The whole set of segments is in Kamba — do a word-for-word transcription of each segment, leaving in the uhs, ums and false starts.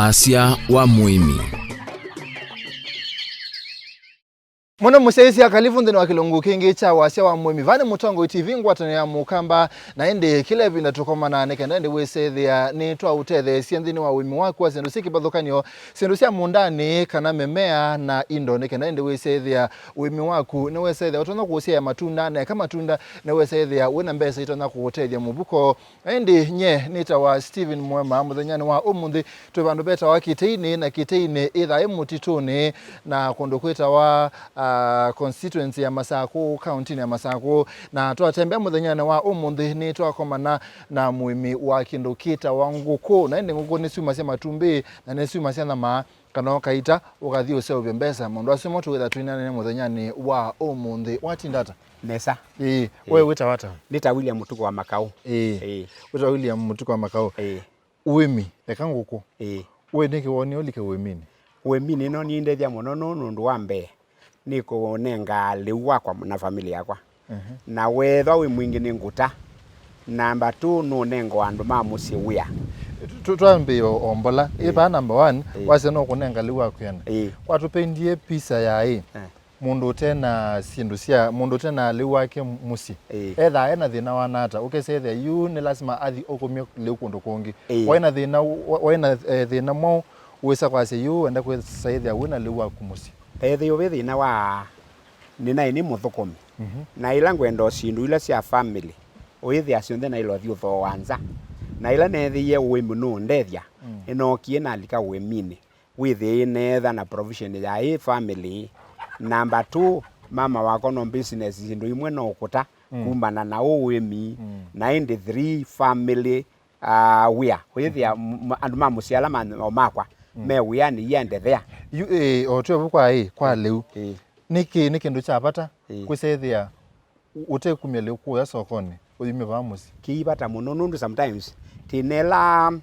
Wasya wa mũĩmi. Mũno mũsyaĩĩsya, kalivu nthĩnĩ wa kĩlungu kĩngĩ kya Wasya wa Mũĩmi. Vaa nĩ Mũtongoi T V, ngwatanĩo ya Mũkamba, na ĩndĩ kĩla ĩvinda tũkomanaa nĩ kenda ĩndĩ wĩsethĩa nĩtwaũtetheesya nthĩnĩ wa ũĩmi waku wa syĩndũ syĩ kĩvathũkany'o, syĩndũ sya mũũndanĩ, kana mĩmea na indo, nĩ kenda ĩndĩ wĩsethĩa ũĩmi waku nĩwĩsethĩa ũtonya kũũsyaĩa matunda, na eka matunda nĩwĩsethĩa wĩna mbesa itonya kũũtethya mũvuko. Ĩndĩ nye nĩtawa Stephen Mwema. Mũthenyanĩ wa ũmũnthĩ twĩ vandũ vetawa Kĩteinĩ, na Kĩteinĩ ĩthaa ĩ mũtitũnĩ na kũndũ kwĩtawa, ah, constituency ya Masakũ, kauntinĩ ya Masakũ. Na twatembea mũthenyanĩ wa ũmũnthĩ nĩtwakomana na mũĩmi wa kĩndũ kĩtawa ngũkũ. Na ĩndĩ ngũkũ nĩsyumasya matumbĩ na nĩsyumasya nyama, kana ũkaita ũkathi ũseũvye mbesa. Maũndũ asu mo tũwĩtha twĩnanene mũthenyanĩ wa ũmũnthĩ. Watinda ata? Nesa. Ĩĩ, we wĩtawa ata? Nĩta William Mũtuku wa Makaũ. Ĩĩ. Ĩĩ. Wĩtawa William Mũtuku wa Makaũ. Ĩĩ. Ũĩmi, eka ngũkũ. Ĩĩ. We nĩkĩ wonie ũlike ũĩminĩ? Ũĩminĩ no nĩndethya mũno nũ-, nũndũ wa mbee nĩkũnengaa lĩu wakwa na family yakwa. Mhm. Na weethwa wĩ mwingĩ nĩ ngũta. Namba two, nũnenga andũ ma mũsyĩ wĩa. Tu-, tu-, twambĩĩe o, o mbola. Ĩĩ. Ĩ vaa number one, ĩĩ, wasya no kũnenga lĩu wa kwĩana. Ĩĩ. Kwatũpendie pisa ya ĩ, eh, mũndũ ũte na syĩndũ sya, mũndũ ũte na lĩu wake mũsyĩ. Ĩĩ. Ethaa ena thĩna wa nata, ũkesethĩa yu nĩ lasima athi ũkũmye lĩu kũndũ kũngĩ. Ĩĩ. Waĩ na thĩna, wa-, waĩ na, eh, thĩna mwaũ, wĩsa kwasya yu wenda kwĩsa ĩthĩa wĩ na lĩu waku mũsyĩ. Ethĩwa wĩ thĩna wa nĩnaĩ nĩ mũthũkũmi, mhm, na ĩla ngwenda o syĩndũ ila sya family, ũyĩthĩa syonthe naĩlwa thi ũthooa nza. Na ĩla neethĩie ũĩmi nũũndethya, mm, nĩnookie nalika ũĩminĩ, wĩthĩe neetha na provision ya ĩ family. Number two, mama wakwa no business syĩndũ imwe no ũkũta, mm, kumana na ũĩmi, mm, na ĩndĩ three family, ah, wĩa, wĩthĩa, mhm, m-, andũ ma mũsyĩ ala ma-, o makwa, mm, me wĩanĩ iendethea. Yu, ĩ, o twĩ vu kwa ĩ, kwa lĩu. Ĩ. Nĩkĩ nĩ kĩndũ kya vata, ĩ, kwĩsethĩa ũ-, ũtekumya lĩu kũya sokonĩ, ũyumya vaa mũsyĩ? Kĩ vata mũno, nũndũ sometimes tĩnela,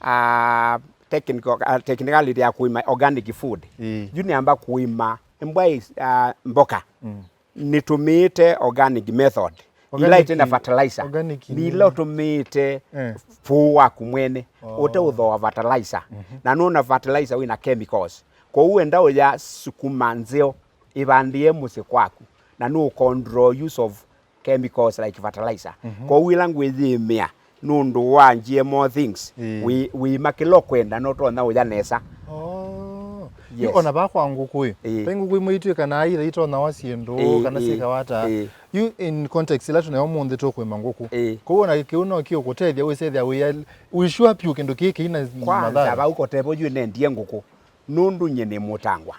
ah, technical, ah, technicality ya kũĩma organic food. Ĩ. Yu nĩamba kũĩma mbwa ĩ, ah, mboka. Mm. Nĩtũmĩĩte organic method. Ila organic, ite na fertilizer. Organic nĩ ila nini? Ũtũmĩĩte, eh, fũũ waku mwene, oh, ũte ũthooa fertilizer. Mhm. Na nũna fertilizer wĩna chemicals. Kwoou enda ũya sukuma nzeo ĩvandĩe mũsyĩ kwaku. Na nũ control use of chemicals like fertilizer. Mhm. Kwoou ĩla ngwĩyĩmĩa, nũndũ wa G M O things. Ĩĩ. Wĩ-, wĩima kĩla ũkwenda, no ũtonya ũya nesa. Oh. Yes. Yu ona vaa kwa ngũkũ ĩ. Ĩĩ. Ve ngũkũ imwe itwĩkanaa ila itonyawa syĩndũ, ĩĩ, kana, ĩĩ, syĩkawa ata. Ĩĩ. Yu in context ila tũnayo ũmũnthĩ tũkũĩma ngũkũ. Ĩĩ. Kwoou ona kĩu no kĩũkũtethya wĩsethya wĩ, wĩ sure piũ kĩndũ kĩĩ kĩina. Kwanza, mathara. Vau kotevo yu nendie ngũkũ. Nũndũ nyie nĩ mũtangwa.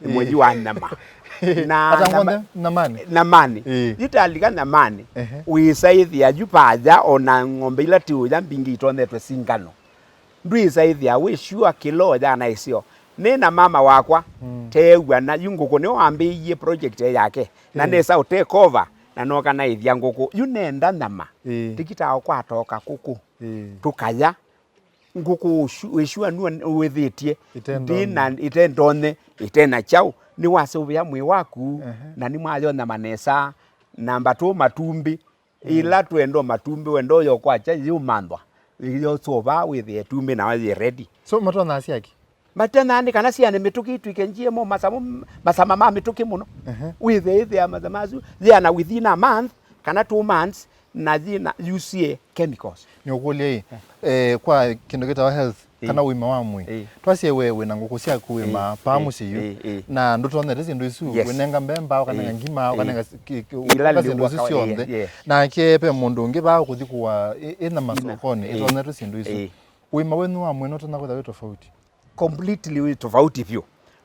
Nĩ, ĩĩ, mwenyi wa nyama. Na ata nyama, ng'onthe nyamanĩ? Nyamanĩ. Ĩĩ. Yu talika nyamanĩ. Ehe. Wĩsaĩthĩa yu vaya ona ng'ombe ila ti ũya mbingĩ itonyetwe singano. Ndwĩsaĩthĩa wĩ sure kĩlo ya na ĩseo. Nĩ na mama wakwa, mm, teew'a na yu ngũkũ nĩwe wambĩĩie project yake. Na, ĩĩ, nesa ũ take over, na noka naĩthya ngũkũ. Yu nenda nyama. Ĩĩ. Tikita ũkwata o kakũkũ. Ĩĩ. Tũkaya. Ngũkũ ũsu-, wĩ sure nũa wĩthĩtye, ĩte ndonye, ĩte ndonye, ĩte na kyaũ, nĩwasũvĩa mwĩĩ waku, ehe, na nĩmwayo nyama nesa, namba two matumbĩ, mm, ĩla twenda matumbĩ, wenda ũyo kwakya yĩũmanthwa, yĩũsũva wĩthĩe ĩtumbĩ nayo yĩ ready. So, matonyaa syaki? Matonyaa nĩ kana syana mĩtũkĩ itw'ĩke G M O, masamũ, masama ma mĩtũkĩ mũno. Ehe. Wĩthĩe ĩthĩa masama asu, yĩana within a month, kana two months, na yĩna use chemicals. Nĩũkũlya ĩ, eh, kwa kĩndũ kĩtawa health, ĩ, kana ũima wa mwĩĩ. Ĩ. Twasye we wĩna ngũkũ syaku wĩma, ĩ, paa, ĩ, mũsyĩ yu, ĩ, ĩ, na ndũtonyete syĩndũ isu, yes, wĩnenga mbemba, ũkanenga, ĩ, ngima, ĩ, ũkanenga ki-, ki-, ila ũkanenga syĩndũ isu syonthe. Yeah. Nake ve mũndũ ũngĩ vaa ũkũthi kũa ĩ, ĩna masokonĩ, ĩ, ĩtonyetwe syĩndũ isu. Ĩ. Ũima wenyu wa mwĩĩ nũtonya kwĩtha wĩ tofauti. Completely wĩ tofauti vyũ.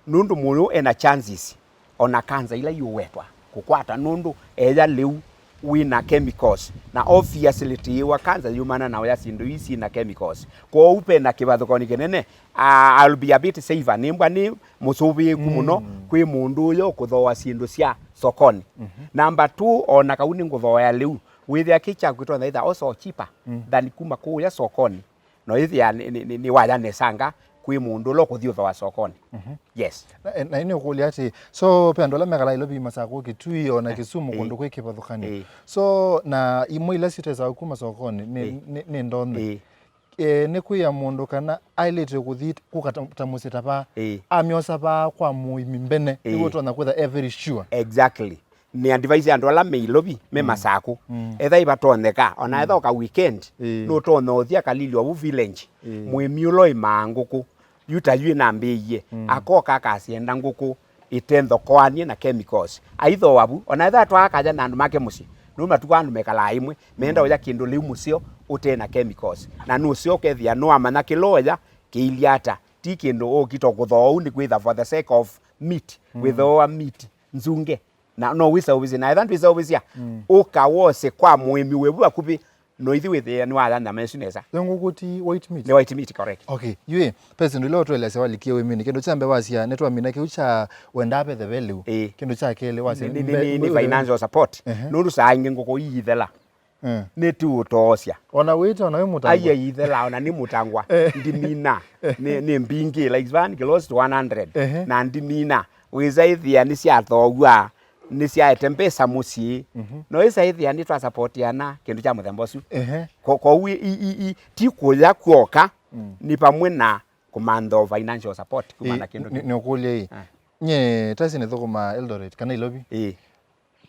Nũndũ mũyũ ena chances ona kanza ila yũwetwa kũkwata nũndũ eya lĩu wĩna chemicals. Na obviously tĩĩwa kanza yumana na ũya syĩndũ ii syĩna chemicals. Kwoou pena kĩvathũkoni kĩnene, ah, I'll be a bit safer. Nĩmbwa nĩ mũsũvĩĩku mũno, mm, kwĩ mũndũ ũyo ũkũthooa syĩndũ sya sokoni. Mhm. Number two, ona kau nĩngũthooea lĩu, wĩthĩa kĩ kyaku ĩtonya ĩtha also cheaper, mm, than kuma kũũya sokoni. No ĩthĩa nĩ, nĩ, nĩ, nĩ waya nesanga kwĩ mũndũ ũla ũkũthi ũthooa sokonĩ. Mhm. Yes. Na, na nĩ ũkũlya atĩ, so, ve andũ ala mekalaa Nairobi, Masakũ, Kitui, ona, eh, Kisumu, eh, kũndũ kwĩ kĩvathũkany'o. Eh. So, na imwe ila sitesaa kuma sokonĩ nĩ, eh, nĩ, nĩ ndonye. Eh. eh, nĩ kwĩa mũndũ kana aĩlĩte kũthi kũka ta, ta mũsyĩ ta vaa, Ĩĩ. amyosa vaa kwa mũĩmi mbene, Ĩĩ. nĩguo ũtonya kwĩtha e very sure. Exactly. Nĩ advice andũ ala me Ilovi, me Masaku. Mm. Etha ivatonyeka, ona etha ũka weekend, Ĩĩ. nũtonya ũthi akalilya ovu village. Ĩĩ. Mũĩmi ũla ũĩmaa ngũkũ, yu ta yu ĩnambĩĩie, Mm. akoka akasyenda ngũkũ ĩte nthokoanie na chemicals. Aithooa vu, ona etha atwaa kaya na andũ make mũsyĩ, nũndũ matukũ andũ mekalaa ĩmwe, meenda ũya kĩndũ lĩu mũseo ũte na chemicals. Na nũseo ũkethĩa nũamanya kĩla ũya kĩilye ata, ti kĩndũ ũkita kũthooa ũu nĩ kwĩtha for the sake of meat, Mm. wĩthooa meat nzunge. Na no wĩseũvĩsye, na etha ndwĩseũvĩsya, Mm. ũka wose kwa mũĩmi wĩ vu vakuvĩ, no ithi wĩthĩe nĩwaya nyama ĩsu nesa. Yo ngũkũ ti white meat? Nĩ white meat, correct. Okay, yu ĩ, ve syĩndũ ila ũtũelesya walikie ũĩminĩ. Kĩndũ kya mbee wasya nĩtwamina kĩu kya wendaa vethe ve lĩu. Ĩĩ. Kĩndũ kya kelĩ wasya Nĩ, nĩ, nĩ, nĩ, nĩ financial support. Ehe. Nũndũ saa ingĩ ngũkũ iithela. Eh. Nĩtũũtoosya. Ona wĩte, ona wĩ mũtangwa. Aiye iithela, ona nĩ mũtangwa. Eh. Ndimina. Nĩ, nĩ mbingĩ, like, van close to one hundred. Ehe. Na ndimina. Wĩsa ĩthĩa nĩsyathoow'a, nĩsyaete mbesa mũsyĩ. Mhm. No ĩsa ĩthĩa nĩtwasapotiana kĩndũ kya mũthemba ũsu. Ehe. Ko-, kwoou i, i, i, ti kũya kw'oka, Mm. nĩ vamwe na kũmantha o financial support kumana Ĩ, kĩndũ nĩ, kĩu. Nĩ ũkũlya ĩ. Ah. Nye tasi nĩthũkũmaa Eldoret, kana Ilovi. Ĩ.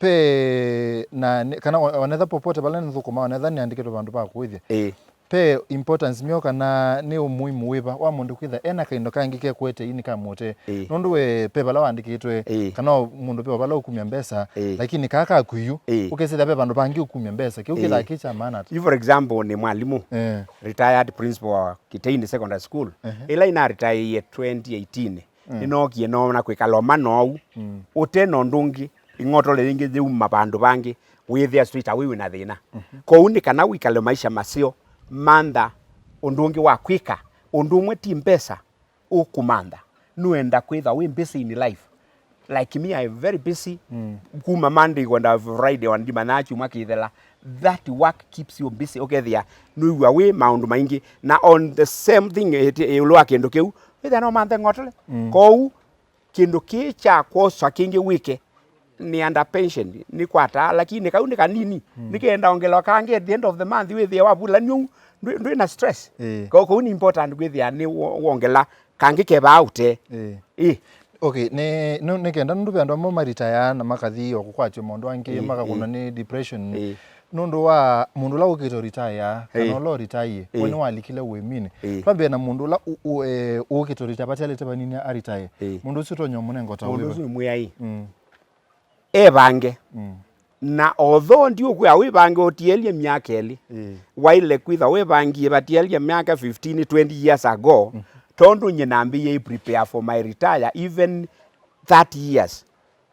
Pe, na, nĩ, kana o-, onetha popote vala nĩthũkũmaa, onetha nĩandĩkĩtwe vandũ va kũĩthya. Ĩ. Pe importance myo kana nĩ ũmuimu wĩva wa mũndũ kwĩtha ena kaindo kangĩ ke kũete ini ka mũte. Ĩĩ. Nũndũ we pe vala wandĩkĩtwe, Ĩĩ. kana o mũndũ pe o vala ũkumya mbesa, Ĩĩ. lakini kaa kaku yu, Ĩĩ. ũkesĩthya pe vandũ vangĩ ũkumya mbesa, kĩu Ĩĩ. kĩthaa kĩ kya maana ata? Yu for example nĩ mwalimũ, Ĩĩ. retired principal wa Kiteini Secondary School, Ehe. ĩla ĩna retire twenty eighteen, Mm. nĩnookie noona kwĩkala ũmana ũu, Mm. ũte na ũndũ ũngĩ, ĩng'otole yĩngĩ yĩuma vandũ vangĩ, wĩthĩa straight away wĩna thĩna. Mhm. Kwoou nĩ kana wĩkale maisha maseo, mantha ũndũ ũngĩ wa kwĩka, ũndũ ũmwe ti mbesa ũkũmantha, nũenda kwĩtha wĩ busy in life. Like me, I am very busy. Mm. Kuma Monday kwenda Friday, ona ndimanyaa kyumwa kĩthela. That work keeps you busy. Ũkethĩa nũiw'a wĩ maũndũ maingĩ. Na on the same thing, ĩti-, ĩũlũ wa kĩndũ kĩu, wĩthĩa no manthe ng'otole. Mm. Kwoou, kĩndũ kĩĩ kya kwoswa kĩngĩ wĩke nĩ under pension, nĩkwataa, lakini kau nĩ kanini. Mm. Nĩkenda ongelewa kangĩ at the end of the month, wĩthĩe wavulany'a ũu, ndwĩ, ndwĩ na stress. Ĩĩ. Ko-, kũu nĩ important kwĩthĩa nĩ wo-, wongela kangĩ kevaa ũtee. Ĩĩ. Ĩĩ. Okay, nĩ, nĩ, nĩ kenda nũndũ ve andũ amwe maritaya na makathi o kũkwatw'a maũndũ angĩ, Ĩĩ, makakũnwa ĩĩ. nĩ depression. Ĩĩ. Nũndũ wa mũndũ ũla ũkĩte ũritaya, kana Ĩĩ. ũla ũritaie, we Ĩĩ. nĩwalikile ũĩminĩ. Ĩĩ. Twambĩe na mũndũ ũla ũ-, ũ-, eh, ũkĩte ũritaya, vatialĩte vanini aritaye. Ĩĩ. Mũndũ ũsu ũtonya ũmũnenga ũtao Mũndũ wĩva? ũsu nĩ mwĩai. Mm. Evange. Mm. Na although ndiũkwĩa wĩvange ũtielye myaka ĩlĩ, Ĩĩ. waile kwĩtha wĩvangie vatielye myaka fifteen, twenty years ago, Mm. tondũ nyie nambĩĩe prepare for my retire even thirty years.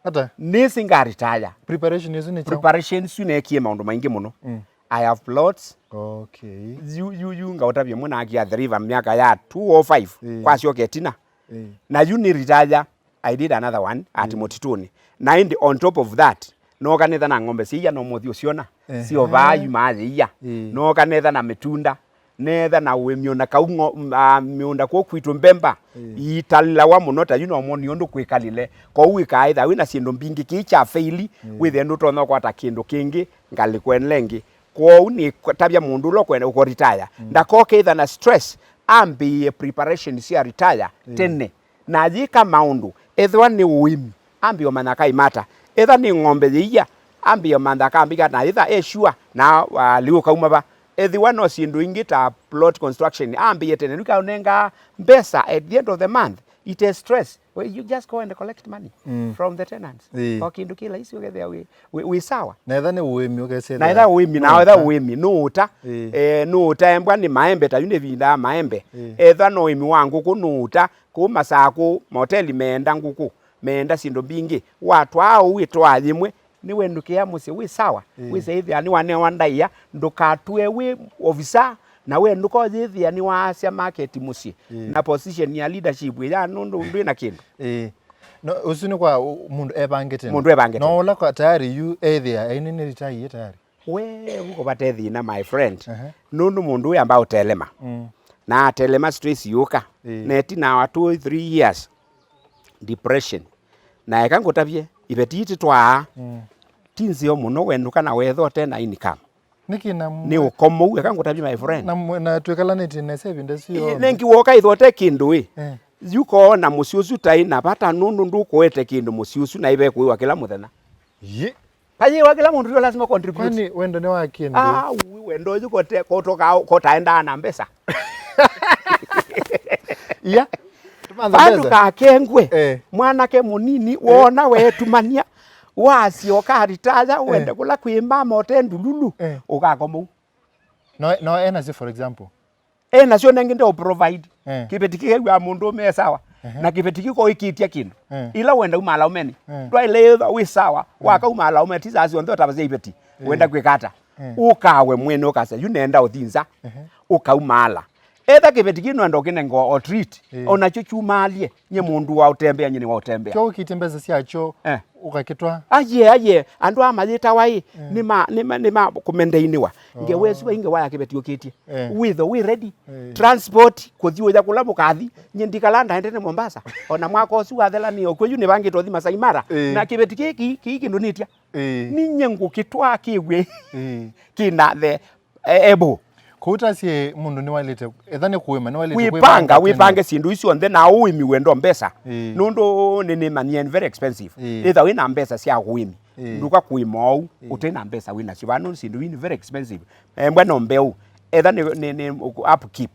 Ata? Nĩsĩ nga retire. Preparation ĩsu nĩ kyaũ? Preparation ĩsu neekie maũndũ maingĩ mũno. Mm. I have plots. Okay. Yu, yu, yu ngaũtavya mwe naakia Athi River myaka ya two oh five. Ĩĩ. Kwasyoka ĩtina. Ĩĩ. Na yu nĩ retire. I did another one at Ĩĩ. Mũtitũnĩ. Na ĩndĩ on top of that, nooka netha na ng'ombe sya ia no mũthi ũsyona. Ehe. Sio vaa yumaa yĩia. Ĩĩ. Nooka netha na mĩtunda. Netha na ũĩmi ona kau ng'o-, m-, a, mĩũnda kũu kwitũ Mbemba, Ĩĩ. iitalĩlawa mũno ta yu no mwoni ũndũ kwĩkalile. Kwoou wĩkaaĩtha wĩ na syĩndũ mbingĩ kĩĩ kya feili, Ĩĩ. wĩthĩe ndũtonya ũkwata kĩndũ kĩngĩ ngalĩko ĩla ĩngĩ. Kwoou nĩtavya mũndũ ũla ũkwenda ũkũritaya. Mm. Ndakoke ĩtha na stress, ambĩĩe preparation sya retire Ĩĩ. tene. Na ayĩka maũndũ, ethĩwa nĩ ũĩmi, ambĩe ũmanya akaĩma ata. Etha nĩ ng'ombe yĩia, ambĩe ũmantha akambĩka na yĩtha e sure, na, ah, lĩu ũkauma va. Ethĩwa no syĩndũ ingĩ ta plot construction, ambĩe tene, nĩkaũnengaa mbesa at the end of the month, ite stress. Well, you just go and collect money Mm. from the tenants. Ĩĩ. O kĩndũ kĩ laisi ũkethĩa wĩ, wĩ, wĩ sawa. Na etha nĩ ũĩmi ũkesethĩa Na etha ũĩmi, na etha ũĩmi, nũũta. Ĩĩ. Eh, nũũta embwa nĩ maembe, ta yu nĩ vinda ya maembe. Ĩĩ. Etha no ũĩmi wa ngũkũ, nũũta. Kũu Masakũ, mahoteli meenda ngũkũ, meenda syĩndũ mbingĩ. Watwaa ũu ĩtwaa yĩmwe, nĩwendũkĩa mũsyĩ wĩ sawa. Ĩĩ. Wĩse ĩthĩa nĩwanewa ndaĩa, ndũkatũe wĩ ovisa, na we ndũkoyĩthĩa nĩwaasya market mũsyĩ. Ĩĩ. Na position ya leadership ĩya nũndũ ndwĩ na kĩndũ. Ĩĩ. No, ũsu nĩ kwa ũ-, mũndũ evangĩte. Mũndũ evangĩte. No ũla kwa tayari yu ethĩa, aini nĩ retire tayari. We, ũko vate thĩna, my friend. Ehe. Nũndũ mũndũ ũyũ amba ũtelema. Mm. Na atelema, stress yũka. Ĩĩ. Na ĩtina wa two, three years, depression. Na eka ngũtavye, iveti iti twaa, Mm. ti nzeo mũno wendũka na wetha ũte na income. Nĩkĩ na mwe- Nĩ ũkomou, eka ngũtavye, my friend. Na mwe- na twĩkalanĩtie nesa ĩvinda ĩsu yonthe. Nengi woka ĩthote kĩndũ ĩ. Eh. Yu koona mũsyĩ ũsu taĩ na vata nũndũ ndũkũete kĩndũ mũsyĩ ũsu na ĩve kũĩwa kĩla mũthenya. Yi. Payĩwa kĩla mũndũ yo lazima contribute. Kwani wendo nĩ wa kĩndũ? Ah, ui wendo ũyu kote kotoka kotaendaa na mbesa. Iya. Tũmantha mbesa. Andũ kakengwe. Eh. Mwanake mũnini wona wetumania wasyoka ritaya wende kũla kwĩ mbama ote ndululu eh. Ũkakomou. No, no, enasyo, for example. Enasyo nengi nde provide. Eh. Kĩveti kĩkew'a mũndũ me sawa. Ehe. Na kĩveti kĩkoĩkĩtya kĩndũ. Eh. Ila wenda umala umeni. Eh. Ndwaile ĩtha wĩ sawa. Eh. Wakaumala ume ti saa syonthe ũtavasya iveti. Eh. Wenda kwĩka ata? Eh. Ũkawe mwene ũkasya, "Yu nenda ũthi nza." Ehe. Ũkaumala. Etha kĩveti kĩno enda ũkĩnenga o treat. Eh. Onakyo kyumaalye. Nye mũndũ wa ũtembea, nye nĩ wa ũtembea. Kyo ũkĩtye mbesa syakyo, eh, ũkakĩtwa. Aye, aye, andũ aa mayĩtawa ĩ, eh, nĩ ma, nĩ ma, nĩ ma kũmendeiniwa. Nge oh. Wesu wainge waya kĩveti ũkĩtye. Eh. Wĩtho, wĩ ready. Eh. Transport, kũthi ũya kũla mũkathi. Nye ndikala ndaendete Mombasa. Ona mwaka ũsu wathela nĩ okw'o yu nĩvangĩte ũthi Masai Mara. Eh. Na kĩveti kĩĩ kĩi kĩndũnĩtya. Eh. Ninye ngũkĩtwaa kĩw'e. Eh. Kĩna the E- ebo. Kũu tasye mũndũ nĩwaĩlĩte, etha nĩ kũĩma, nĩwaĩlĩte kwĩpanga, kwĩpanga tene. Wĩpange syĩndũ isu onthe na ũĩmi wendo mbesa. Ĩĩ. Nũndũ nĩnĩmanyie ni very expensive. Ĩĩ. Ĩtha wĩ na mbesa sya ũĩmi. Ĩĩ. Ndũka kũĩma oou, ĩĩ, ũte na mbesa wĩ nasyo. Vaa nũndũ syĩndũ ii ni very expensive. Embwa no mbeũ. Etha nĩ, nĩ, nĩ upkeep.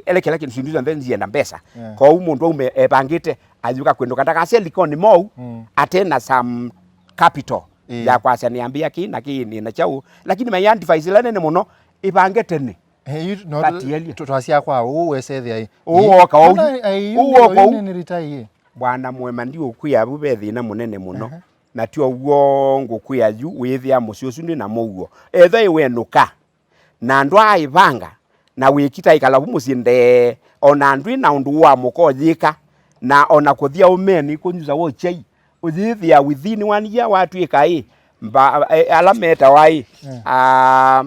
Ele kĩla kĩndũ syĩndũ syonthe nzienda mbesa. Yeah. Kwoou mũndũ aume epangĩte, ayũka kwĩndũka. Ndakasye likoni mou, mm, ate na some capital. Ĩĩ. Ya kwasya nĩambĩa kĩĩ na kĩĩ nĩ na kyaũ. Lakini my advice ĩla nene mũno, ĩvange tene. Eh, yu no Katielye. Tu- twasya kwa ũũ wesethĩa ĩ. Ũũ woka ũu. Ũũ woka ũu. Nĩ retire. Bwana Mwema, ndiũkwĩa vu ve thĩna mũnene mũno. Aha. Na ti ũw'o ngũkwĩa yu, wĩthĩa mũsyĩ ũsu ndĩ na mũuo. Ethwa ĩwenũka, na ndwaaĩvanga, na wĩkita ĩkala vu mũsyĩ ndee, o na ndwĩ na ũndũ wa mũka ũyĩka, na o na kũthi aũmeenĩ kũnyusa wo kyai, ũyĩthĩa within one year watw'ĩka ĩ, mba, e, ala metawa ĩ, mm, a,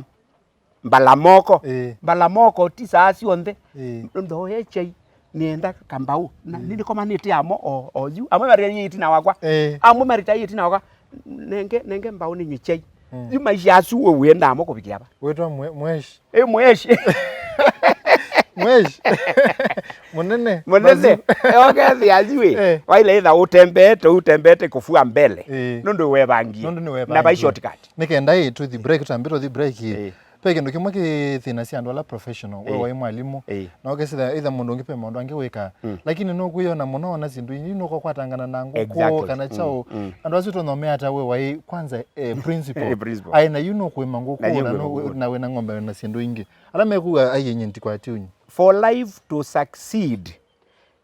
mbalamoko. Ĩĩ. Mbalamoko ti saa syonthe. Ĩĩ. Nthooe kyai, nĩenda kambaũ. Na, mm, nĩnĩkomanĩte amo o, o yu. Amwe marĩaie ĩtina wakwa. Ĩĩ. Amwe marĩtaie ĩtina wakwa. Nenge, nenge mbaũ nĩnywe kyai. Mm. Yu maisha asu we wĩendamo kũvikĩa va? Wĩtwa mwe- mweshi. Ĩ mweshi. Mweshi. Mũnene. Mũnene. Bazu. Okethĩa yu ĩ. Eh. Waile ĩtha ũtembeete, ũtembeete kũfua mbele. Eh. Nũndũ wevangie. Nũndũ nĩwevangie. Na vai shortcut. Nĩ kenda ĩ, tũthi break, tũtambe tũthi break ĩ. Eh. Ve kĩndũ kĩmwe kĩ thĩna sya andũ ala professional. We, eh, waĩ mwalimũ. Eh. Na ũkesĩtha ĩtha mũndũ ũngĩ ve maũndũ angĩ wĩkaa. Mm. Lakini nũkwĩona mũno ona syĩndũ ingĩ nũkũkwatangana na ngũkũ, exactly, kana, mm, kyaũ. Mm. Andũ asu tũthomea ata we waĩ kwanza, eh, principal. Eh, principal. Aĩ na yu nũkũĩma ngũkũ, na yu na nũ- ngũkũ, na wĩna ng'ombe na syĩndũ ingĩ. Ala mekuga aienye ndikwatiunyi. For life to succeed,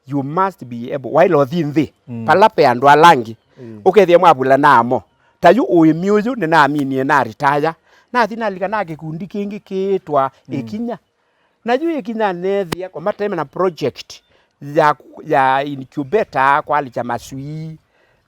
you must be able, waĩle ũthi nthĩ, mm, pala pe andũ ala angĩ. Mm. Ũkethĩa mwavulana amo. Ta yu ũĩmi ũyũ nĩnaminie na retire. Nathi nalika na kĩkundi kĩngĩ kĩĩtwa, mm, Ĩkinya. Na yu Ĩkinya neethĩa kwa mateme na project ya, ya incubator kwalĩkya maswii.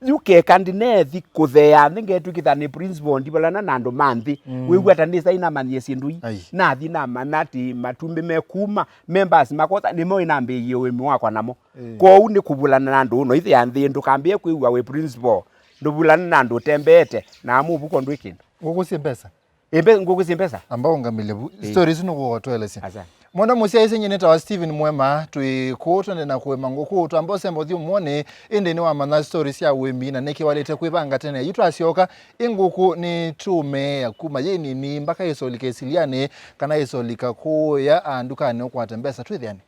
Yu keka ndinethi kũtheea nthĩ ngetw'ĩkĩtha nĩ principal, ndivalana na andũ ma nthĩ. Mm. Wĩw'a ta ndĩsa inamanyie syĩndũ ii. Ai. Nathi namanya atĩ matumbĩ mekuma, members makosa, nĩmo inambĩĩie ũĩmi wakwa namo. Eh. Kwoou nĩ kũvulana na andũ ũno ithĩa nthĩ, ndũkambĩe kwĩw'a wĩ principal, ndũvulane na andũ ũtembeete, na mũvuko ndwĩ kĩndũ. Ngũkũ syĩ mbesa? Ĩmbe ngũkũ syĩ mbesa? Amba ũngamĩle vu. Eh. Story isu nũkũtwelesya. Asante. Mwana mũsyaĩĩsya nyie nĩtawa Stephen Mwema, twĩ kũũ twende na kũĩma ngũkũ, twamba ũsemba ũthyũmũonĩ, ĩndĩ nĩwamanya story sya ũĩmi na nĩkĩ walĩte kwĩvanga tene. Yu twasyoka, ĩ ngũkũ nĩtũũmeea kuma yĩ nini mpaka ĩsolika ĩsilyanĩ, kana ĩsolika kũũya, a, ndukanĩ ũkwate mbesa. Twĩthĩane.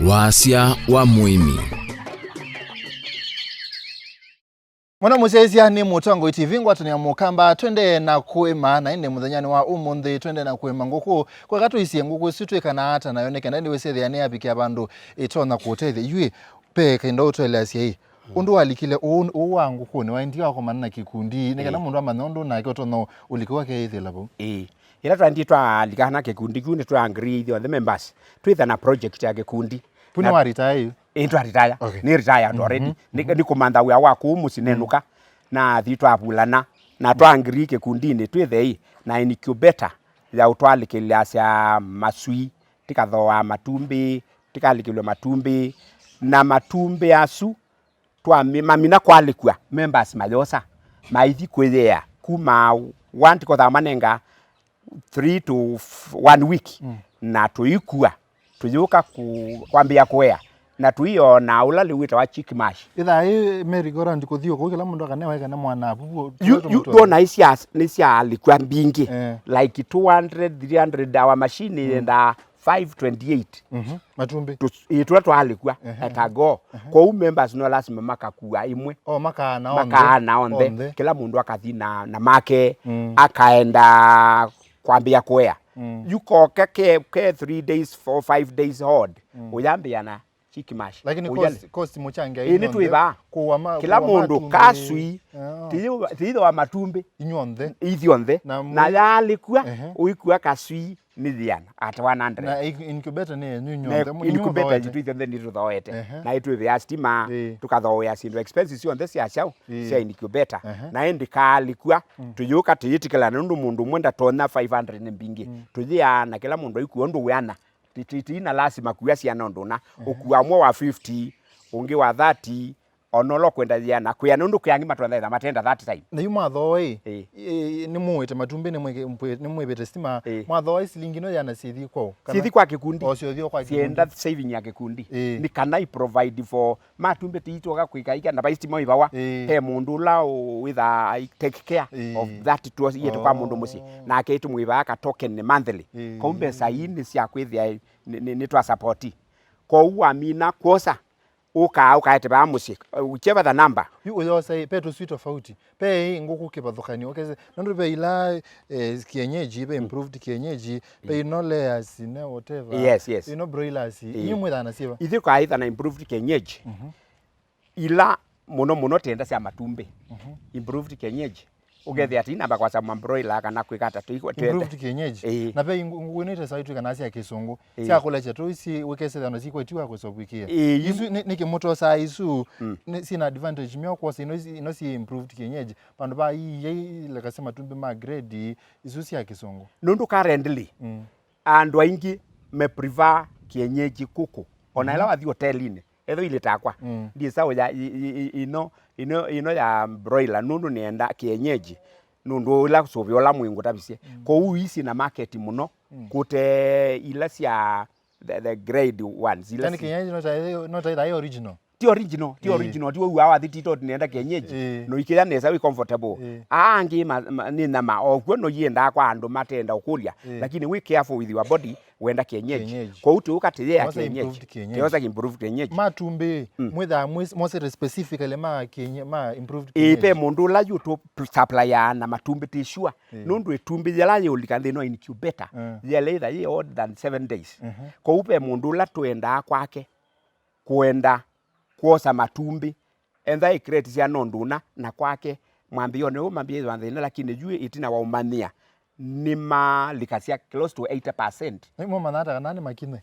Wasya wa mũĩmi. Mwana mũsyaĩĩsya nĩ Mũtongoi T V, ngwatanĩa mũkamba, twendee na kũĩma, na ĩndĩ mũthenyanĩ wa ũmũnthĩ twendee na kũĩma ngũkũ. Kweka tũisie ngũkũ isu twĩkana ata nayo, nĩ kenda ĩndĩ wĩsĩthĩa nĩyavikĩa vandũ ĩtonya kũũtethya. Yu ĩ, ve kainda ũtweleasya ĩ, ũndũ walikile ũũ, ũũ wa ngũkũ nĩwaendie wakomana na kĩkundi, nĩ kenda, ĩĩ, mũndũ amanya ũndũ nake ũtonya ũlika wake ĩthĩla vau. Ĩĩ. Ĩla twaendie twalika na kĩkundi kĩu, nĩtwa agree ithyonthe members twĩtha na project ya kĩkundi. Vu nĩ wa retire yu? Ĩĩ, twa retire. Okay. Nĩ retired already. Mhm. Nĩ, nĩ kũmantha wĩa wa kũu mũsyĩ nenũka. Nathi twavulana. Na twa agree kĩkundinĩ twĩthei na incubator ya ũtwalikĩlasya maswii, tikathooa matumbĩ, tikalikĩlw'a matumbĩ, na matumbĩ asu twami-, mamina kwalĩkw'a, members mayosa, maithi kwĩyea kuma one tiko thaa manenga three to f-, one week, na tũikua, tũyũka ku-, kwambĩĩa kũea, na tũiona ũla lĩu wĩtawa chick mash. Ĩthaa ĩ merry-go-round kũthi o kũu, kĩla mũndũ akanewa ĩkana mwana avu. Yu, yu, ndwona isya, nĩsyaalikwa mbingĩ, eh, like two hundred, three hundred, our machine yendaa five twenty-eight. Mhm. Matumbĩ. Tũ-, ĩ, tũla twaalikwa, ehe, at a go. Ehe. Kwoou members no lasima makakua imwe. Oh, makaana onthe. Makaana onthe. Onthe. Kĩla mũndũ akathi na, na make, mm, akaenda kwambĩĩa kũea. Mm. Yu koka ke, ke three days, four, five days old, mm, ũyambĩĩa na chick mash. Lakini ũyale. Cost, cost mũchangia. Ĩ, nĩ twĩvaa. Kũua ma-, kĩla kũua mũndũ matumbĩ. Kaswii, ah, tĩitho wa matumbĩ. Inyw'onthe. Ithyonthe. Na na mũ- yaalikwa, ehe, ũikua kaswii nĩ yĩana, at one hundred. Na incubator nĩ yenyu inyw'onthe, incubator yitũ ithyonthe nĩtũthooete. Ehe. Na ĩtwĩvĩa stima, ĩĩ, tũkathooea syĩndũ expenses syonthe sya kyaũ, ĩĩ, sya incubator. Ehe. Na ĩndĩ kaalikwa, mm, tũyũka tũyĩtĩkĩla, nũndũ mũndũ ũmwe ndatonya five hundred nĩ mbingĩ. Mm. Tũyĩaa na kĩla mũndũ aikua ũndũ wĩana. Ti, ti, ti na lasima kua syana ũndũ ũna. Ehe. Ũkua ũmwe wa fifty, ũngĩ wa thirty, ona ũla ũkwenda yĩana, kwĩa nũndũ kwĩ angĩ matwetha matenda that time. Na yu mwathooa ĩ, ĩĩ, ĩ, nĩmũĩte matumbĩ, nĩmwĩkĩ-, mpwĩ-, nĩmwĩvĩte stima, ĩĩ, mwathooa ĩ silingi ĩno yĩana syĩthi kwaũ? Kana syĩthi kwa kĩkundi. O syĩthi kwa kĩkundi. Syenda saving ya kĩkundi. Ĩĩ. Nĩ kana i provide for matumbĩ tĩitũka kwĩka ika na vaistima ivawa. Ĩĩ. He mũndũ ũla ũ-, wĩthaa ai take care, ĩĩ, of that tuo yetu kwa mũndũ mũsyĩ. Oh. Nake ĩtũmwĩvaa ka token monthly. Ĩĩ. Kau mbesa ii nĩ sya kwĩthĩa nĩ, nĩ, nĩ twa support. Kwoou wamina kwosa, ũkaa, ũkaete vaa mũsyĩ, uh, whichever the number. Yu ũyosa ĩ, ve tũswii tofauti. Ve ĩ ngũkũ kĩvathũkany'o, ũkese, nũndũ ve ila, eh, kienyeji, ve improved kienyeji, ve ino layers, ne whatever. Yes, yes. Ino broilers, ĩĩ, inyu mwĩthaa na syĩva? Ithyĩ kwa either na improved kienyeji. Mhm. Ila mũno mũno tenda sya matumbĩ. Mhm. Improved kienyeji. Ũkethĩa ti namba kwasa ma broiler kana kwĩka ata tũi-, twende. Improved kienyeji. Ĩĩ. Na ve ngũ-, ngũkũ ino itesawa itwĩka na sya kĩsũngũ. Ĩĩ. Sya kũlekya tũi si wĩkesethana sikwetiwa kũsovwĩkĩa. Ĩĩ, yu- isu nĩ, nĩkĩ mũtosaa isu, mm, nĩ, sina advantage myo kwosa ino, ino si improved kienyeji. Vandũ va ii, ii ilekasya matumbĩ ma grade, isu sya kĩsũngũ. Nũndũ currently, mm, andũ aingĩ me prefer kienyeji kũkũ. Ona ĩla wathi hotelinĩ, etho ilĩ takwa. Mm. Ndiĩsa ũya i-, i-, i-, ino, ino, ino ya broiler, nũndũ nĩenda kienyeji, nũndũ ĩla sũvĩ ũla mwĩ ngũtavisye. Mm. Kwoou isi na market mũno, mm, kũte ila sya the, the grade ones, ila. Yaani si- kienyeji no ta, no ta ĩthaa original? Ti original, ti, ĩĩ, original, ti wauaa wathi tito nĩenda kienyeji. Ĩĩ. No ikĩya nesa wĩ comfortable. Ĩĩ. Aa angĩ ma, ma, nĩ nyama, o kw'o no iendaa kwa andũ matenda ũkũlya, ĩĩ, lakini wĩ careful with your body, wenda kienyeji. Kienyeji. Kwoou tũũka tĩyea kienyeji. Tũyosa improved kienyeji. Tũyosa improved kienyeji. Matumbĩ, mm, mwĩthaa mwĩ-, mosete specifically ma kienye-, ma improved kienyeji. Ĩĩ, ve mũndũ ũla yu tũ supplyaa na matumbĩ tĩ sure. Ĩĩ. Nũndũ ĩtumbĩ yĩla yĩũlika nthĩnĩ wa incubator, mm, yĩla ĩtha yĩ old than seven days. Mhm. Kwoou ve mũndũ ũla tũendaa kwake kũenda kwosa matumbĩ, entha ĩ crate sya nondũ ũna na kwake mwambĩĩonĩ ũũ mambĩĩthwa nthĩna, lakini yu ĩtina wa ũmanyĩa nĩmalikasya close to eighty percent. Nĩmũmanyaa ata kana nĩ makine?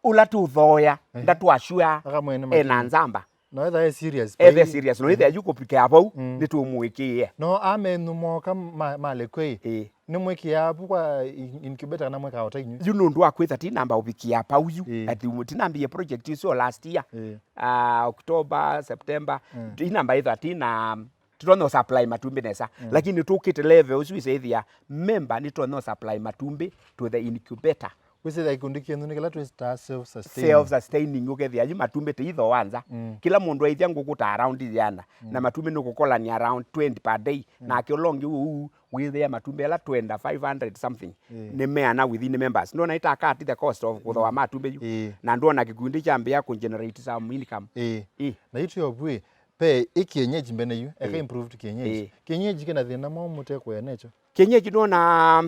Ũla tũthooea, ehe, ndatwasua. Akamwene ena makine. Nzamba. No etha e serious. Ethe serious. No ethĩa yu kũvikĩa vau, mm, nĩtũmũĩkĩĩe. No amenyu moka ma-, malekwei. Ĩĩ. Nĩmwĩkĩaa vu kwa in-, incubator kana mwĩkaa ota inyu? Yu nũndũ wa kwĩtha tinamba ũvikĩa pau yu. Ĩĩ. Ati tinambie project isu last year. Ĩĩ. Ah, October, September. Mm. Tinamba ĩtha tina, titonya supply matumbĩ nesa. Mm. Lakini tũkĩte level ũsu isethia member nĩtonya supply matumbĩ to the incubator. Wĩsĩthĩa kĩkundi kyenyu nĩ kĩla twĩtaa self-sustaining. Self-sustaining, ũkethĩa yu matumbĩ tĩithoa nza. Mm. Kĩla mũndũ aithya ngũkũ ta around yĩana, mm, na matumbĩ nũkũkolania around twenty per day. Mm. Nake ũla ũngĩ ũu wĩthĩa matumbĩ ala twenda five hundred something. Ĩĩ. Nĩ meana within members. Ndona ĩtaka at the cost of kũthoa, mm, matumbĩ yu. Ĩĩ. Na ndona kĩkundi kyambĩa kũ generate some income. Ĩĩ. Ĩĩ. Na yu twĩ ovu ĩ, ve ĩ kienyeji mbene yu, eka, ĩĩ, improved kienyeji. Ĩĩ. Kienyeji kĩna thĩna mwaũ mũtekũya nekyo? Kienyeji ndona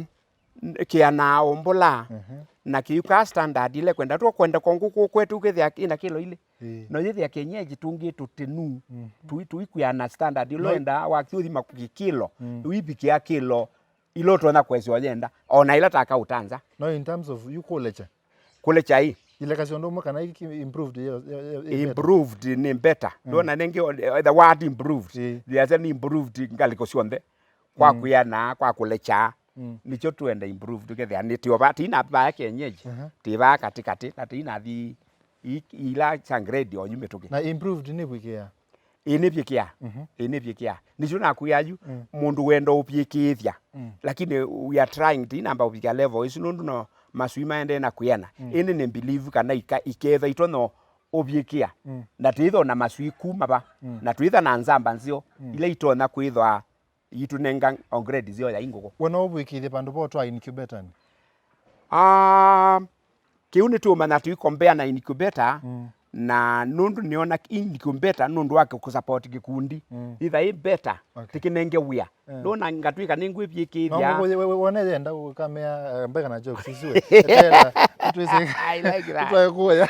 kĩana ũmbũla, mhm, na kĩyukaa standard ile kwenda. Tũkwenda kwa ngũkũ kwetu ũkethĩa ĩna kĩlo ilĩ. Ĩĩ. No yĩthĩa kienyeji tũngĩ tũtĩnu, mhm, tũi-, tũikwĩana standard ila. No. Ũenda wakiũthima kĩkĩlo, mm, ũivikĩa kĩlo ila ũtonya kwesya ũyenda, ona ila taka ũtanza. No, in terms of yu kũlekya? Kũlekya ĩ? Ilekasya ũndũ ũmwe kana iki improved, ye, ye, ye, ye, improved nĩ better. Mm. Ndona nengĩ, eh, the word improved. Ĩĩ. Yasya nĩ improved ngalĩko syonthe. Kwa, mm, kwĩana, kwa kũlekya, Mm. Nĩkyo twenda improve, tũkethĩa nĩ tĩova, tĩina vaa kienyeji, mhm, tĩ vaa katĩkatĩ, na tĩinathi i-, ila sha grade o yu mĩtũkĩ. Na improved nĩ vwĩkĩa? Ĩĩ nĩvyĩkĩa. Mhm. Ĩĩ nĩvyĩkĩa. Nĩkyo nakwĩa yu, mm, mũndũ wenda ũvyĩkĩĩthya. Mm. Lakini we are trying, tĩinamba ũvika level ĩsu nũndũ no masui maendee na kwĩana. Mm. Ĩndĩ nĩ believe kana ika-, iketha itonya ũvyĩkĩa. Mm. Na twĩthwa na masui kuma va. Mm. Na twĩtha na nzamba nzeo, mm, ila itonya kwĩthwa itũnenga o grade nzeo ya ingũkũ. Wona ũvwĩkĩthye vandũ vo twa incubator-nĩ? Ah, kĩu nĩtũũmanya tũikombea na incubator, mm, na nũndũ nĩona incubator nũndũ wa kũsupport kĩkundi. Mm. Itha ĩ better, okay, tĩkĩnenge wĩa. Eh. Ndona ngatwĩka nĩngwĩvyĩkĩthya. No, we, we, we, wone yenda ũkamea, eh, mbeka na jokes isu we. Etela, itwĩse. I like that. Itwae kuoya.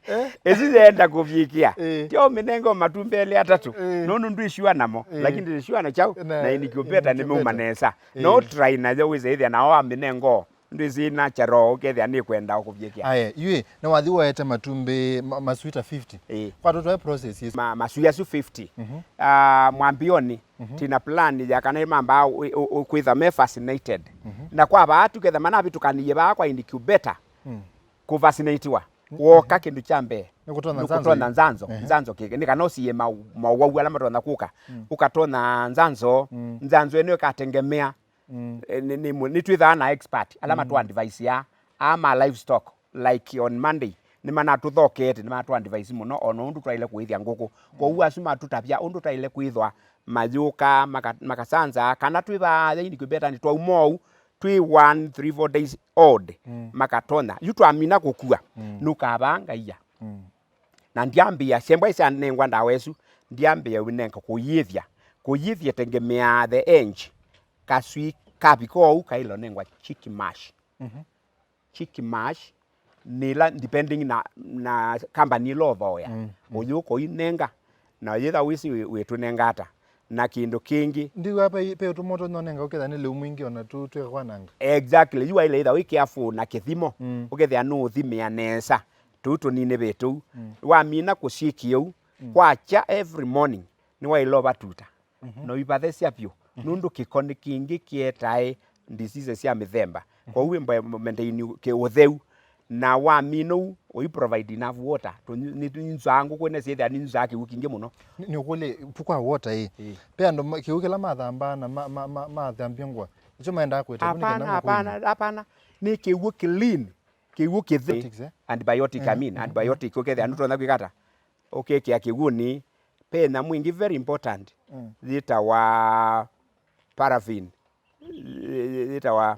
Eh? Ĩsu yenda kũvyĩkĩa. Eh. Tyo mĩnengo matumbele atatũ. Eh. Nũndũ ndwĩshiwa namo. Eh. Lakini ndĩshiwa na chau. Na, na incubator nĩmeuma nesa. Eh. No try nayo wĩse ĩthĩa nao wa mĩnengo. Ndwĩsĩ na charo ũkethĩa nĩkwenda kũvyĩkĩa. Aye, yue, na wathi woete matumbĩ ma-, maswita fifty. Ĩĩ. Kwa tũtwae process yesu. Ma-, masui asu fifty. Mhm. Ah, mwambioni, mhm, tina plan ya kana mamba ũ-, ũ-, ũ-, kwĩtha me fascinated. Mhm. Na kwa vaa tũketha manavĩtũkanie vaa kwa incubator. Mm. Kũvacinaitiwa. Mm. Woka kĩndũ kya mbee. Nĩ kũtonya nzanzo. Nĩ kũtonya nzanzo. Ehe. Nzanzo kĩke. Nĩ kana ũsie ma-, mawau ala matonya kũka. Mm. Ũkatonya nzanzo. Mm. Nzanzo ĩno ĩkatengemea. Mm. Eh, nĩ, nĩ, nĩ twĩthaa na expert, ala, mm, matũ advise ya, ama livestock, like on Monday, nĩ manatũthokete, nĩ matũ advise mũno, ona ũndũ twaile kũĩthya ngũkũ. Kwoou asu matũtavya ũndũ twaile kwĩthwa mayũka, maka-, makasanza, kana twĩ vaa ya incubator-nĩ twauma ũu, twĩ one, three, four days old, mm, makatonya. Yu twamina kũkua, mm, nũkavaa ngaia. Mm. Na ndyambĩa, syembwa isyanengwa ndawa ĩsu, ndyambĩa ũinenga kũyĩthya. Kũyĩthya ĩtengemeaa the age. Kaswii kavika ũu kaĩle ũnengwa chick mash. Mhm. Chick mash nĩ ĩla depending na, na company ĩla ũvoya. Mm, mm. Ũyũ kũinenga, na yĩtha wĩsĩ wĩ-, wĩtũnenga ata. Na kĩndũ kĩngĩ. Ndiwa pe, pe ũtũmo tũnyonenga ũketha nĩ lĩu mwingĩ ona tu twĩka kwananga. Exactly. Yu waĩle ĩtha wĩ careful na kĩthimo. Mm. Ũkethĩa nũũthimĩa nesa. Tũu tũnini ve tũu. Mm. Wamina kũsyĩkĩa ũu, mm, kwakya every morning, nĩwaĩle ũvatuta. Mhm. Na ũivathesya vyũ. Mhm. Nũndũ kĩko nĩ kĩngĩ kĩetae diseases sya mĩthemba. Mhm. Kwoou wĩ mbe-, maintain kĩ ũtheu. Na wamina ũu, ũi provide enough water. Tũ-, nĩ, nĩ, nĩnyunzaa ngũkũ ĩno syĩthĩa nĩnyunzaa kĩw'ũ kingĩ mũno. Nĩ, nĩ ũkũlye, pu kwa water ĩ. Ĩ. Pe andũ ma-, kĩw'ũ kĩla mathambaa na ma-, ma-, ma-, mathambia ngũa. Nĩkyo maendaa kwĩta. Apana, apana, apana. Nĩ kĩw'ũ clean. Kĩw'ũ kĩtheu. Antibiotics, eh? Antibiotic, I mean, mm, mm, antibiotic, ũkethĩa, mm, nũtonya kwĩka ata? Ũkĩkĩa kĩw'ũnĩ, pe nyamũ ĩngĩ very important, mm, yĩtawa paraffin. Yĩ-, yĩ-, yĩtawa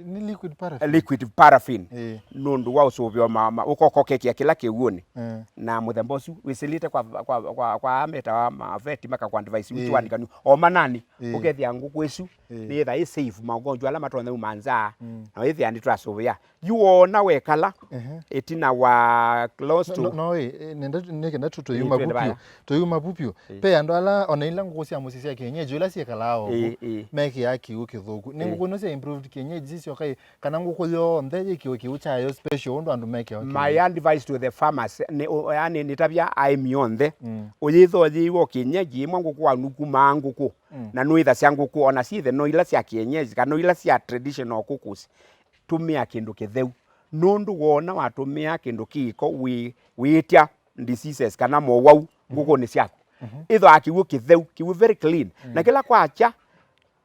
nĩ liquid paraffin. Liquid paraffin. Ĩĩ. Nũndũ wa ũsũvĩo ma, ma, ũkokokekĩa kĩla kĩw'ũnĩ. Mm. Na mũthemba ũsu wĩsĩlĩte kwa, kwa, kwa, kwa metawa maveti makakwandivise, ĩĩ, ũtiwanĩkanu. O manani, ĩĩ, ũkethĩa ngũkũ ĩsu, ĩĩ, nĩyĩtha ĩ safe maũgonjwa ala matonya uma nza, mm, na wĩthĩa nĩtwasũvĩa. Yu woona wekala, ehe, ĩtina wa close to. No, no, no, ĩ, ĩ, nenda, nĩkenda tu tũyuma, ĩ, twende vu vyũ. Vaya. Tũyuma vu vyũ. Ĩ. Pe andũ ala, ona ila ngũkũ sya mũsyĩ sya kienyeji, ila syĩkalaa o vu, ĩ, ĩ, mekĩaa kĩw'ũ kĩthũku. Nĩ, ĩ, ngũkũ ino sya improved kienyeji sisyoka ĩ, kana ngũkũ yonthe yĩ kĩw'ũ kĩu kyayo special ũndũ andũ mekĩawa kĩw'ũ? My advice to the farmers, nĩ, ũ, yani, nĩtavya aĩmi onthe, mm, ũyĩthwa ũyĩiwa kienyeji, ĩmwe ngũkũ wanu kumaa ngũkũ, mm, na nũĩthasya ngũkũ, ona syĩthe no ila sya kienyeji, kana no ila sya traditional kũkũsi. Tũmĩa kĩndũ kĩtheu, nũndũ woona watũmĩa kĩndũ kĩko wĩ-, wĩĩtya diseases kana mowau, mhm, ngũkũnĩ syaku. Mhm. Ĩthwaa kĩw'ũ kĩtheu, kĩw'ũ very clean. Mm. Na kĩla kwakya,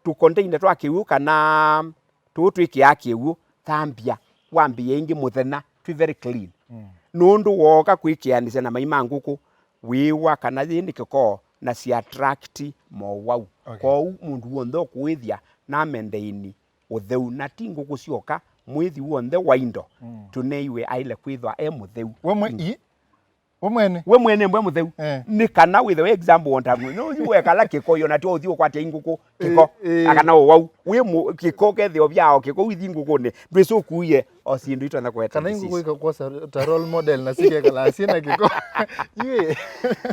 tũ container twa kĩw'ũ kana tũũ twĩkĩaa kĩw'ũ, thambya, wambĩĩa ĩngĩ mũthenya, twĩ very clean. Mm. Nũndũ wooka kwĩkĩanĩsya na mai ma ngũkũ, wĩĩwa kana yĩ nĩ kĩko na si attract mowau. Okay. Kwoou mũndũ w'onthe ũkũĩthya na maintain ũtheu, na ti ngũkũ syoka, mwĩthi w'onthe wa indo, mm, tũneiwe aĩle kwĩthwa e mũtheu. We mwe-, mm, i-, we mwene? We mwene mbwe mũtheu. Eh. Nĩ kana wĩthe we example wonta ngũ-, no yu wekala kĩko, yo na tyo ũthi ũkwatya ingũkũ kĩko, eh, eh, akana ũwau. Wĩ mũ-, kĩko kethĩo vyao kĩko, ũithi ngũkũnĩ, ndwĩsũkuie o syĩndũ itonya kũeta disease. Kana ingũkũ ikakwosa ta role model na sikekala syĩna kĩko. Yue.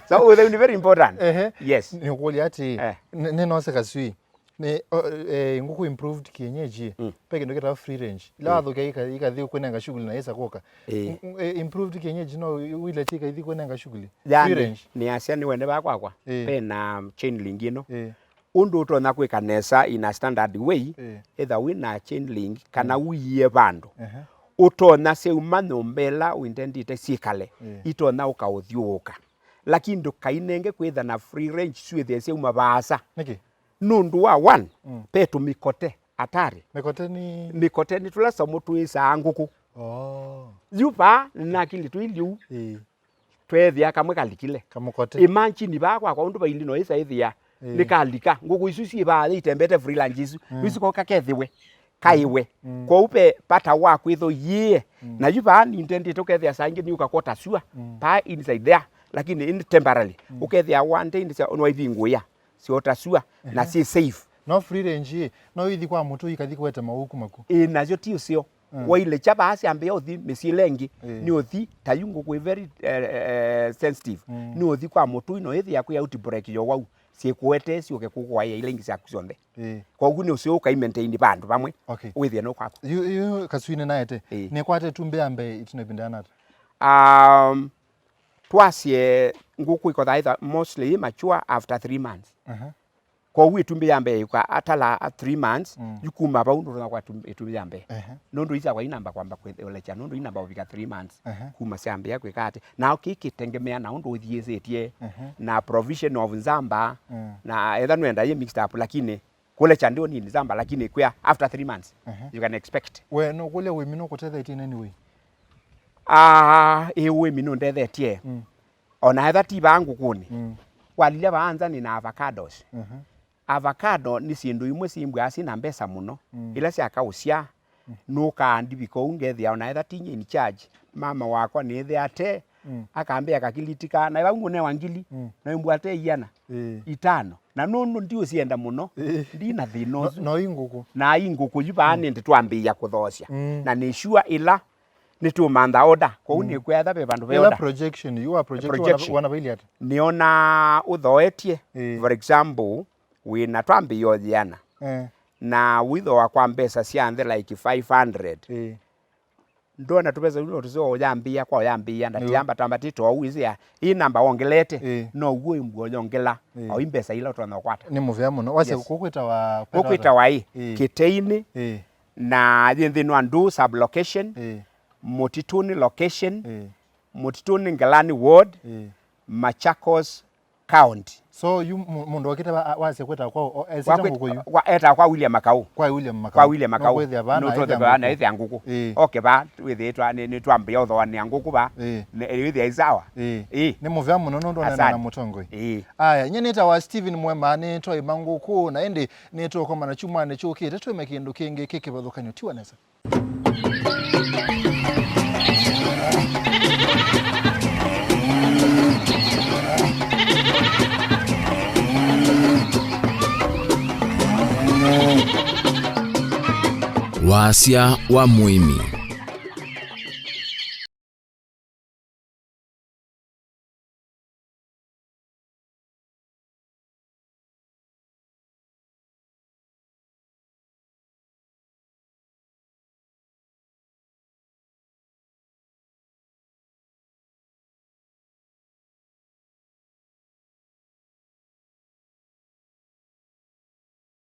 So ũtheu nĩ very important. Ehe. Yes. Nĩkũlya atĩ, eh, nĩ, nĩ nose kasui. Nĩ, o, eh, ngũkũ improved kienyeji, mm, pe kĩndũ kĩtawa free range. Ila, mm, wathũkia ika-, ikathi kwĩnenga shughuli na yĩsa kũka. Eh. M-, m-, eh, improved kienyeji no wi-, wile ti ikaithi kwĩnenga shughuli. Free range. Yani, nĩ asya nĩ wene vaa kwakwa. Eh. Pe na chain link ĩno. Eh. Ũndũ ũtonya kwĩka nesa in a standard way, Eh. Either wĩ na chain link kana Mm. ũiie vandũ. Ehe. Ũtonya syauma nyũmba ĩla ũintendite syĩkale, Eh. itonya ũkaũthyũũka. Lakini ndũkainenge kwĩtha na free range syĩthĩe syauma vaasa. Nĩkĩ? Nũndũ wa one, Mm. ve tũmĩkote atari. Mĩkote nĩ? Mĩkote nĩ tũla samũ twĩsaa ngũkũ. Oh. Yu vaa nĩnakili twĩliu. Ĩĩ. Tweethĩa kamwe kalikile. Kamũkote. Imagine vaa kwakwa ũndũ vaili no ĩsa ĩthĩa. Ĩĩ. Nĩkalika. Ngũkũ isu syĩ vaa itembete free range isu. Mm. Isu koka kethĩwe. Kaiwe. Mm. Kwoou ve vata wa kwĩtha ũiĩe. Mm. Na yu vaa nintendĩte ũkethĩa saa ingĩ nĩũka kwota sua. Mm. Vaa inside there. Lakini in temporarily. Mm. Ũkethĩa one day nĩsya nwaivingũĩa. Syota sua. Na Ehe. Syĩ safe. No free range ĩ, no ithi kwa mũtũ ikathi kwete maũku maku. Ĩ, nasyo ti ũseo. Mm. Wailekya vaa syambĩĩa ũthi mĩsyĩle ĩngĩ, Ĩĩ. Nĩ ũthi, ta yu ngũkũ ĩ very, eh, eh, sensitive. Mm. Nĩ ũthi kwa mũtũi no ĩthĩa kwĩ outbreak yo wau, syĩkũete syũke kũkũaĩa ila ingĩ syaku syonthe. Ĩĩ. Kwoou nĩ ũseo ũkaimaintain vandũ vamwe, Okay. Wĩthĩe no kwaku. Yu, yu kaswinĩ naete, Ĩĩ. Nĩkwate ĩtumbĩ ya mbee ĩtina ĩvinda yana ata? Um, twasye ngũkũ ĩkothaa ĩtha mostly ĩ mature after three months. Aha. Kwoou ĩtumbĩ ya mbee yũka atala three months, Mm. Yu kuma vau ndũtonya kwa tum-, ĩtumbĩ ya mbee. Ehe. Nũndũ isakwa inamba kwamba kwĩolekya, nũndũ inamba ũvika three months. Ehe. Kuma syambĩa kwĩka atĩ. Nao kĩĩ kĩtengemea na ũndũ ũthiĩsĩtye, Ehe. Na provision of nzamba, Mm. Na etha nwenda yĩ mixed up, lakini kũlekya ndio nini nzamba, lakini kwĩa after three months, Ehe. You can expect. We, nũkũlya ũĩmi nũkũtethetie in any way? Ah, ĩ ũĩmi nũndethetye. Mm. Ona etha ti vaa ngũkũnĩ. Mm. Walilya vaa nza nĩ na avocados. Mhm. Avocado nĩ syĩndũ imwe syĩmbwaa syĩ na mbesa mũno. Mm. Ila syakaũsya, Mm. Nũkaa ndivika ũu ngethĩa ona etha tinya in charge. Mama wakwa nĩĩthĩa ate, Mm. Akambĩa kakilitika, na vau ngũnewa ngili, Mm. Na imbwate iana, Ĩĩ. Itano. Na nũndũ ndiũsyenda mũno, Ĩĩ. Ndina thĩna No, ũsu. No i ngũkũ. Na i ngũkũ yu vaa Mm. Nĩndĩ twambĩĩa kũthoosya. Mm. Na nĩ sure ila nĩtũmantha order. Kwoou Mm. Nĩkwetha ve vandũ ve Ĩla order. Projection, you are project, Projection. Wana, wana vaili ata? Nĩona ũthoetye, Ĩĩ. For example, wĩna twambĩĩa ũyĩana. Eh. Na wĩthooa kwa mbesa sya nthĩ like five hundred. Ĩĩ. Ndona tũvesa tũu no tũseo ũyambĩĩa kwa ũyambĩĩa, Nĩw'o. Ndatiamba twambatĩte ou ĩsĩa. Ĩ namba wongelete, Ĩĩ. No w'o ĩmbua ũyongela, Ĩĩ. O i mbesa ila ũtonya ũkwata. Nĩ mũvea mũno. Wasya Yes. Kũkwĩtawa Kũkwĩtawa ĩ, Ĩĩ. Kĩteinĩ, Ĩĩ. Na yĩ nthĩnĩ wa Ndũũ sub location, Ĩĩ. Mũtitũnĩ location, Ĩĩ. Mũtitũnĩ Ngelani ward, Ĩĩ. Machakos County. So, yu mu-, mũndũ okĩte wa-, wasya kwĩta kwa, o, esĩte Wakwĩt-, ngũkũ yu? Wa-, etaa kwa William Makau. Kwa William Makau. Kwa William Makau. Nũkwĩthĩa vaa na Nũtũthĩthwa vaa na ĩthĩa ngũkũ. Ĩĩ. Oke vaa, wĩthĩĩtwa nĩ, nĩtwambĩa ũthoanĩa ngũkũ vaa. Ĩĩ. Nĩ, wĩthĩa ĩ sawa. Ĩĩ. Ĩĩ. Nĩ mũvea mũno nũndũ ũneena na Asante. Mũtongoi. Ĩĩ. Aya, nyie nĩtawa Steven Mwema, nĩtwaĩma ngũkũ, na ĩndĩ nĩtũkomana kyumwanĩ kyũkĩte twĩme kĩndũ kĩngĩ kĩ kĩvathũkany'o. Tiwa nesa. Wasya wa mũĩmi.